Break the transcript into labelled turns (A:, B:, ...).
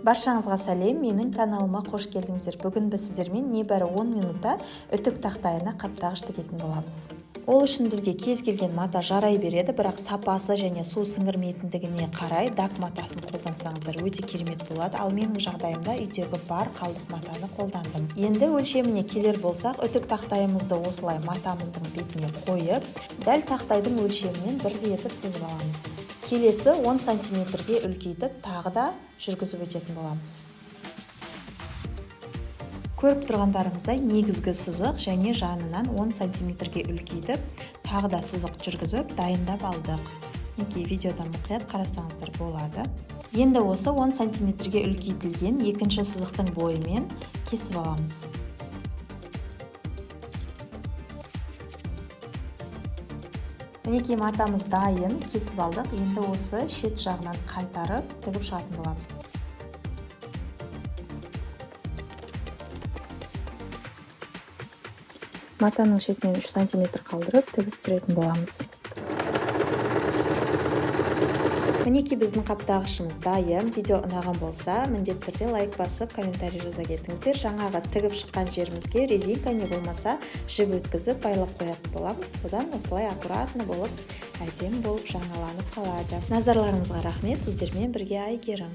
A: Баршаңызға сәлем, менің каналыма қош келдіңіздер. Бүгін біз сіздермен небәрі 10 минутта үтік тақтайына қаптағыш тігетін боламыз. Ол үшін бізге кез келген мата жарай береді, бірақ сапасы және су сіңірмейтіндігіне қарай дак матасын қолдансаңыздар өте керемет болады. Ал менің жағдайымда үйдегі бар қалдық матаны қолдандым. Енді өлшеміне келер болсақ, үтік тақтайымызды осылай матамыздың бетіне қойып, дәл тақтайдың өлшемінен бірдей етіп сызып аламыз. Келесі 10 сантиметрге үлкейтіп, тағы да жүргізіп өтетін боламыз. Көріп тұрғандарыңыздай, негізгі сызық және жанынан 10 сантиметрге үлкейтіп, тағы да сызық жүргізіп, дайындап алдық. Мінекей, видеодан мұқият қарасаңыздар болады. Енді осы 10 сантиметрге үлкейтілген екінші сызықтың бойымен кесіп аламыз. Мінекей, матамыз дайын, кесіп алдық. Енді осы шет жағынан қайтарып тігіп шығатын боламыз.
B: Матаның шетінен 3 сантиметр қалдырып, тігіс түсіретін боламыз.
A: Мінекей, біздің қаптағышымыз дайын. Видео ұнаған болса, міндетті түрде лайк басып, комментарий жаза кетіңіздер. Жаңағы тігіп шыққан жерімізге резинка не болмаса жіп өткізіп байлап қоятын боламыз. Содан осылай аккуратно болып, әдемі болып жаңаланып қалады. Назарларыңызға рахмет. Сіздермен бірге Әйгерім.